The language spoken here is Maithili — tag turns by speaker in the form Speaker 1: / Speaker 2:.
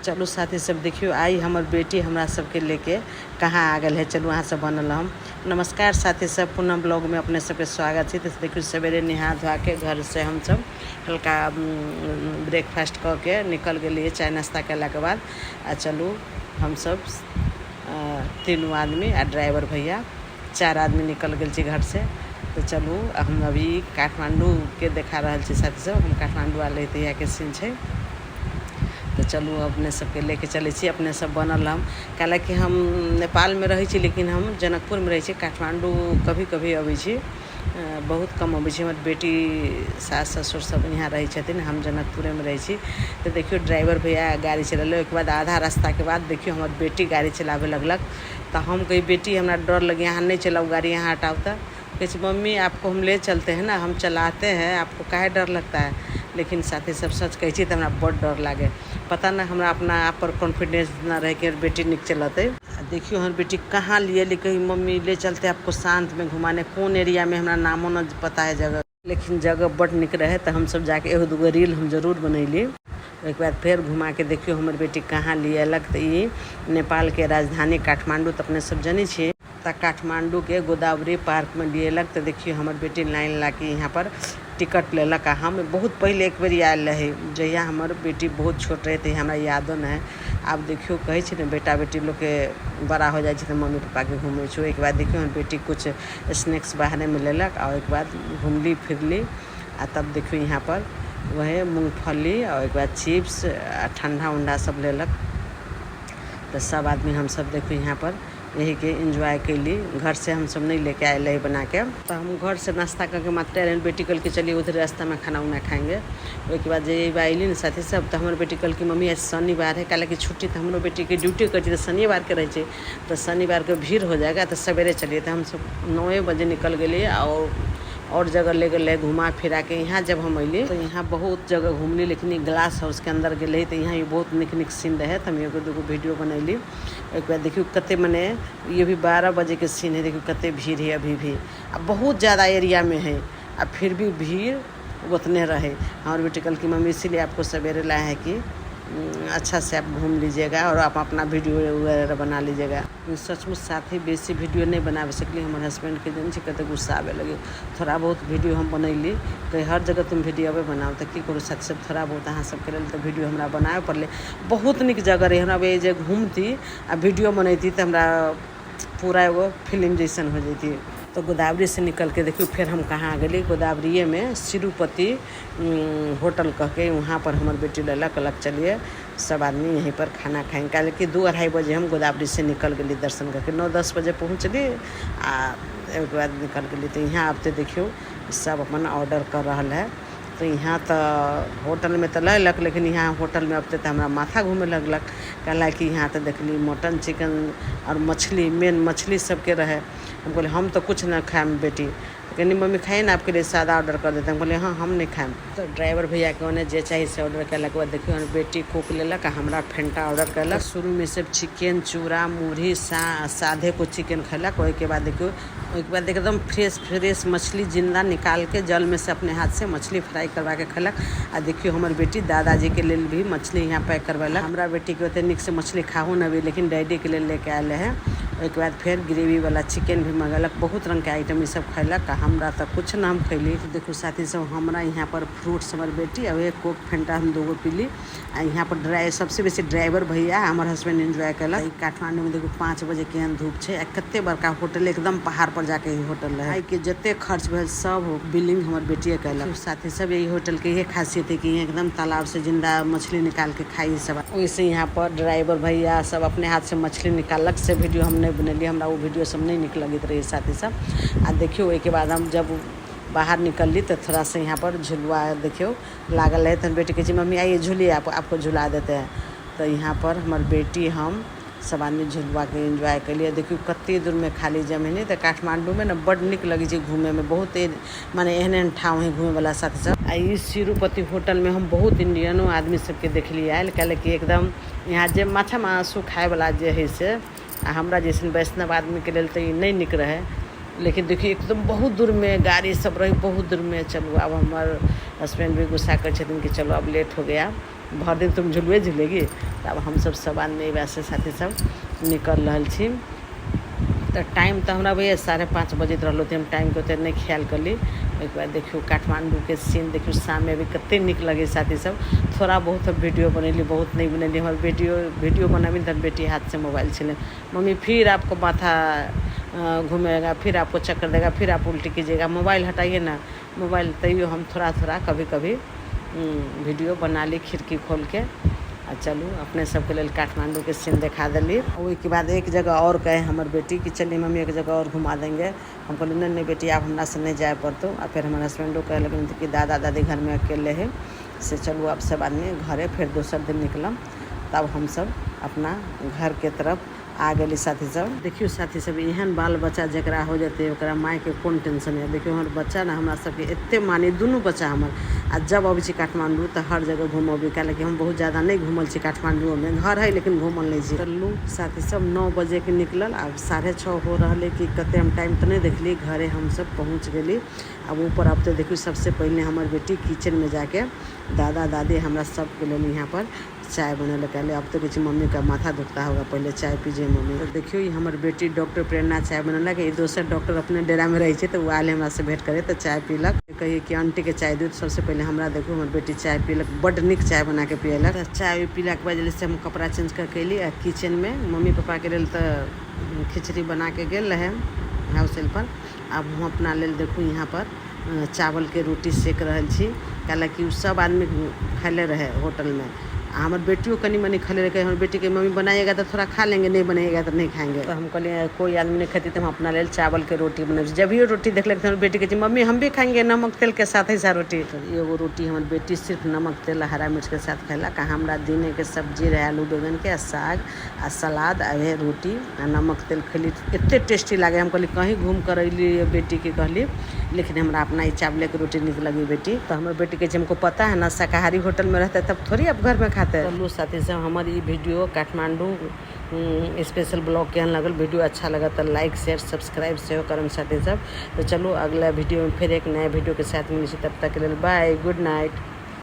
Speaker 1: चलू साथी सब, देखियौ आइ हमर बेटी हमरा सबके लेके कहाँ आ गेल है। चलू अहाँ सब बनल हम। नमस्कार साथी सब, पूनम ब्लॉग में अपने सबके स्वागत छै। तऽ देखियौ सवेरे नहा धोआ के घर से हमसब हल्का ब्रेकफास्ट कऽ के निकल गेलियै चाय नाश्ता केलाके बाद। आ चलू हमसब तीनू आदमी आ ड्राइवर भैया चारि आदमी निकल गेल छी घर से। तऽ चलू हम अभी काठमाण्डूके देखा रहल छी साथी सब, हम काठमाण्डू आयल रही तहियाके सीन छै। तऽ चलू अपने सबके लेके चलै छी, अपने सब बनल हम। कैलाकि हम नेपालमे रहै छी लेकिन हम जनकपुरमे रहै छी, काठमाण्डू कभी कभी अबै छी, बहुत कम अबै छी। हमर बेटी सास ससुर सब यहाँ रहै छथिन, हम जनकपुरेमे रहै छी। तऽ देखियौ ड्राइवर भैया गाड़ी चलेलक, ओहिके बाद आधा रास्ताके बाद देखियौ हमर बेटी गाड़ी चलाबे लगलक। तऽ हम कही बेटी हमरा डर लगैए, अहाँ नहि चलाउ गाड़ी, अहाँ हटाउ। तऽ कहै छै मम्मी आपको हम ले चलते हैं ना, हम चलाते हैं, आपको काहे डर लगता है। लेकिन साथी सब सच कहै छी तऽ हमरा बड्ड डर लागै, पता नहि हमरा अपना आप पर कॉन्फिडेंस नहि रहै कि हमर बेटी नीक चलतै। आ देखियौ हमर बेटी कहाँ लिए कही मम्मी ले चलते आपको शान्त में घुमाने, कोन एरियामे हमरा नामो नहि पता है जगह, लेकिन जगह बड्ड नीक रहै। तऽ हमसब जाके एगो दूगो रील हम जरूर बनैली। ओहिके बाद फेर घुमाके देखियौ हमर बेटी कहाँ लियेलक। तऽ ई नेपालके राजधानी काठमाण्डू तऽ अपने सब जनै छियै, तऽ काठमाण्डूके गोदावरी पार्कमे लियेलक। तऽ देखियौ हमर बेटी लाइन लाके यहाँ पर टिकट लेलक। आ हम बहुत पहिले एक बेर आयल रही, जहिया हमर बेटी बहुत छोट रहै, तहिया हमरा यादो नहि है। आब देखियौ कहै छै ने बेटा बेटी लोकके बड़ा हो जाइ छै तऽ मम्मी पप्पाके घुमै छै। ओहिके बाद देखियौ हमर बेटी कुछ स्नैक्स बाहरेमे लेलक आ ओहिके बाद घुमली फिरली। आ तब देखियौ यहाँ पर वएह मूँगफली आ ओहिके बाद चिप्स आ ठण्डा उण्डा सब लेलक। तऽ सब आदमी हमसब देखियौ यहाँ पर यहीके एन्जॉय कयली। घरसँ हमसब नहि लेके आयल रही बनाके, तऽ हम घरसँ नाश्ता करके मात्र आयल। बेटी कहलकै चलिए उधर रास्तामे खाना उना खाएंगे। ओहिके बाद जे अयली ने साथी सब, तऽ हमर बेटी कहलकै मम्मी आज शनिवार है, काहेकि छुट्टी तऽ हमरो बेटीके ड्यूटी करै छै तऽ शनिवारके रहै छै, तऽ शनिवारके भीड़ हो जाएगा, तऽ सवेरे चलिए। तऽ हमसब 9 बजे निकल गेलियै आओर जगह ले गेलै घुमा फिराके। यहाँ जब हम अयली तऽ यहाँ बहुत जगह घुमली, लेकिन ई ग्लास हाउसके अन्दर गेलै तऽ यहाँ बहुत नीक नीक सीन रहै, तऽ हम एगो दूगो वीडियो बनैली। ओहिके बाद देखियौ कते मने ये भी 12 बजेके सीन है, देखियौ कते भीड़ है अभी भी, आ बहुत ज़्यादा एरियामे है आ फिर भी भीड़ उतने रहे। हमर बेटी कहलकै मम्मी इसीलिए आपको सवेरे लाए हैं कि अच्छा से आप घूम लीजिएगा और आप अपना वीडियो वगैरह बना लीजिएगा। सचमुच साथी बेसी वीडियो नहि बनाबे सकली, हमर हस्बैंडके जन छै कते गुस्सा आबे लगे। थोड़ा बहुत वीडियो हम बनैली, कही हर जगह तुम वीडियोवे बनाओ, तऽ की करू साथी सब, थोड़ा बहुत अहाँ सबके लेल तऽ वीडियो हमरा बनाबे पड़लै। बहुत नीक जगह रहै, हमरा जे घूमती आ वीडियो बनैती तऽ हमरा पूरा एगो फिल्म जैसन हो जैती। तऽ गोदावरीसँ निकलके देखियौ फेर हम कहाँ आ गेली, गोदावरिएमे तिरुपति होटल कहके वहाँ पर हमर बेटी लेलक, कहलक चलिए सब आदमी यहीं पर खाना खाएंगे। काहे कि 2-2.5 बजे हम गोदावरी से निकल गेली दर्शन करके, 9-10 बजे पहुँचली आ ओहिके बाद निकल गेली। तऽ यहाँ आबते देखियौ सब अपन ऑर्डर कर रहल है। तऽ यहाँ तऽ होटलमे तऽ लेलक, लेकिन यहाँ होटलमे अबते तऽ हमरा माथा घूमे लगलक, कहला कि यहाँ तऽ देखली मटन चिकन आओर मछली, मेन मछली सबके रहै। हम कहलियै हम तऽ कुछ नहि खायब बेटी। कहनी मम्मी खाइए ना, आपके लिए सादा ऑर्डर कर देते हैं। हम कहलियै हाँ हम नहीं खाएब। तऽ ड्राइवर भैयाके ओने जे चाही से ऑर्डर केलाके बाद देखियौ हमर बेटी कोक लेलक आ हमरा फेंटा ऑर्डर केलक। शुरूमे सब चिकन चूड़ा मुरही सादे को चिकन खैलक। ओहिके बाद देखियौ ओहिके बाद एकदम फ्रेश फ्रेश मछली जिन्दा निकालके जलमे से अपने हाथ से मछली फ्राई करवाके खैलक। आ देखियौ हमर बेटी दादाजीके लेल भी मछली यहाँ पैक करवेलक। हमरा बेटीके ओते नीकसँ मछली खाहो नहि अबै, लेकिन डैडीके लेल लेके आयल रहै। ओहिके बाद फेर ग्रेवीवला चिकन भी मंगेलक, बहुत रङ्गके आइटम ईसब खैलक आ हमरा तऽ कुछ नहि हम खैली। देखू साथी सब हमरा यहाँ पर फ्रूट्स हमर बेटी आ कोक फेंटा हम दूगो पीली। आ यहाँ पर सबसे बेसी ड्राइवर भैया हमर हस्बैंड एन्जॉय केलक। काठमाण्डूमे देखू 5 बजे केहन धूप छै आ कते बड़का होटल, एकदम पहाड़ पर जाके ई होटल रहै। आइके जते खर्च भेल सब बिलिंग हमर बेटिए केलक। साथी सब यही होटल के इहे खासियत है कि यहाँ एकदम तालाब से जिंदा मछली निकाल के खाई सब। ओहिसे यहाँ पर ड्राइवर भैया सब अपने हाथ से मछली निकाललक, से वीडियो हम नहि बनेलियै, हमरा ओ वीडियो सब नहि नीक लगैत रहै साथी सब। आ देखियौ ओहिके बाद हम जब बाहर निकलली तऽ थोड़ा सा यहाँ पर झुलुआ देखियौ लागल रहै। तऽ बेटी कहै छै मम्मी आइए झूलिए, आपको झुला देते हैं। तऽ यहाँ पर हमर बेटी हम सब आदमी झुलुआके एन्जॉय केलियै। देखियौ कते दूरमे खाली जमीन है। तऽ काठमाण्डूमे ने बड्ड नीक लगै छै घूमेमे, बहुत मने एहन एहन ठाम है घूमेवला साथी सब। आ ई तिरुपति होटलमे हम बहुत इंडियनो आदमी सबके देखलियै आयल, काहे एकदम यहाँ जे माछा मासु खायवला जे है से, आ हमरा जैसन वैष्णव आदमीके लेल तऽ ई नहि नीक रहै। लेकिन देखियौ एकदम बहुत दूरमे गाड़ी सब रहै, बहुत दूरमे। चलू आब हमर हस्बैंड भी गुस्सा करै छथिन कि चलो अब लेट हो गया, भरि दिन तुम झुलुए झुलेगी। तऽ आब हमसभ सब आदमी एहि बातसँ साथी सब निकलि रहल छी। तऽ टाइम तऽ हमरा भैया 5:30 बजैत रहल ओते हम टाइमके ओते नहि ख्याल कयली। ओहिके बाद देखियौ काठमाण्डूके सीन देखियौ शाममे अभी कते नीक लगै साथी सब। थोड़ा बहुत हम वीडियो बनेली, बहुत नहि बनेली। हमर वीडियो वीडियो बनाबी तऽ बेटी हाथसँ मोबाइल छीन, मम्मी फिर आपको माथा घूमेगा, फिर आपको चक्कर देगा, फिर आप उल्टी कीजिएगा, मोबाइल हटाइए ना मोबाइल। तैयो हम थोड़ा थोड़ा कभी कभी वीडियो बना ली खिड़की खोलके। आ चलू अपने सबके लेल काठमाण्डूके सीन देखा देली। ओहिके बाद एक जगह आओर कहे हमर बेटी कि चलिए मम्मी एक जगह और घुमा देंगे। हम कहली नहीं नहीं बेटी आब हमरा से नहीं जाए पड़तौ। आ फेर हमर हसबैंडो कहे लगन कि दादा दादी घरमे अकेले है, से चलू आब सब आदमी घरे फेर दोसर दिन निकलम। तब हमसब अपना घरके तरफ आ गेली साथी सब। देखियौ साथी सब, एहन बाल बच्चा जकरा हो जेतै ओकरा मायके कोन टेंशन है। देखियौ हमर बच्चा ने हमरा सबके एते मानी, दुनू बच्चा हमर। आ जब अबै छी काठमाण्डू तऽ हर जगह घुमबै, काहेकि हम बहुत ज्यादा नहि घूमल छी काठमाण्डूमे, घर है लेकिन घूमल नहि छी। चलू साथी सब 9 बजेके निकलल, आब 6:30 हो रहल है कि कते हम टाइम तऽ नहि देखली। घरे हमसब पहुँच गेली। आब ऊपर आब तऽ देखियौ सबसे पहिले हमर बेटी किचनमे जाके दादा दादी हमरा सबके लेल यहाँ पर चाय बनेलक। कहले अब तो कहै मम्मी का माथा दुखता होगा, पहले चाय पीजिए मम्मी। तऽ देखियौ ई हमर बेटी डॉक्टर प्रेरणा चाय बनेलक। ई दोसर डॉक्टर अपने डेरामे रहै छै तऽ ओ आयल हमरा से भेंट करे तऽ चाय पीलक। कहिए कि आंटीके चाय दूध। सबसे पहिले हमरा देखू हमर बेटी चाय पीलक, बड्ड नीक चाय बना के पियलक। तऽ चाय पीलाके बाद से हम कपड़ा चेंज करके अयली आ किचनमे मम्मी पापाके लेल तऽ खिचड़ी बना के गेल रहै हाउस हेल्पर। आब हम अपना लेल देखू यहाँ पर चावलके रोटी सेक रहल छी, कैलाकि ओ सब आदमी खैले रहै होटलमे। आ हमर बेटियो कनि मनि खैले रहै। हमर बेटीके मम्मी बनाइएगा तऽ थोड़ा खा लेंगे, नहीं बनाइएगा तऽ नहीं खाएंगे। तऽ हम कहलियै कोइ आदमी नहि खेतै तऽ हम अपना लेल चावलके रोटी बनबै छी। जभियो रोटी देखलक तऽ हमर बेटी कहै छै मम्मी हम भी खाएंगे नमक तेल के साथ ऐसा रोटी। एगो रोटी हमर बेटी सिर्फ नमक तेल आ हरा मिर्चके साथ खैलक। आ हमरा दिनेके सब्जी रहै आलू बैगनके आ साग आ सलाद आ वएह रोटी आ नमक तेल खैली, एते टेस्टी लागै। हम कहली कहीं घूम कर अयली बेटीके कहली, लेकिन हमरा अपना ई चावलेके रोटी नीक लगी बेटी। तऽ हमर बेटी कहै छै हमको पता है ना, शाकाहारी होटल में रहते तब थोड़ी आप घर में खाते। चलू साथी सब, हमर ई वीडियो काठमाण्डू स्पेशल ब्लॉग केहन लगल? वीडियो अच्छा लगल तऽ लाइक शेयर सब्सक्राइब सेहो करम साथी सब। तऽ चलू अगला वीडियो में फिर एक नया वीडियो के साथ मिलै छी, तब तक के लेल बाय, गुड नाइट।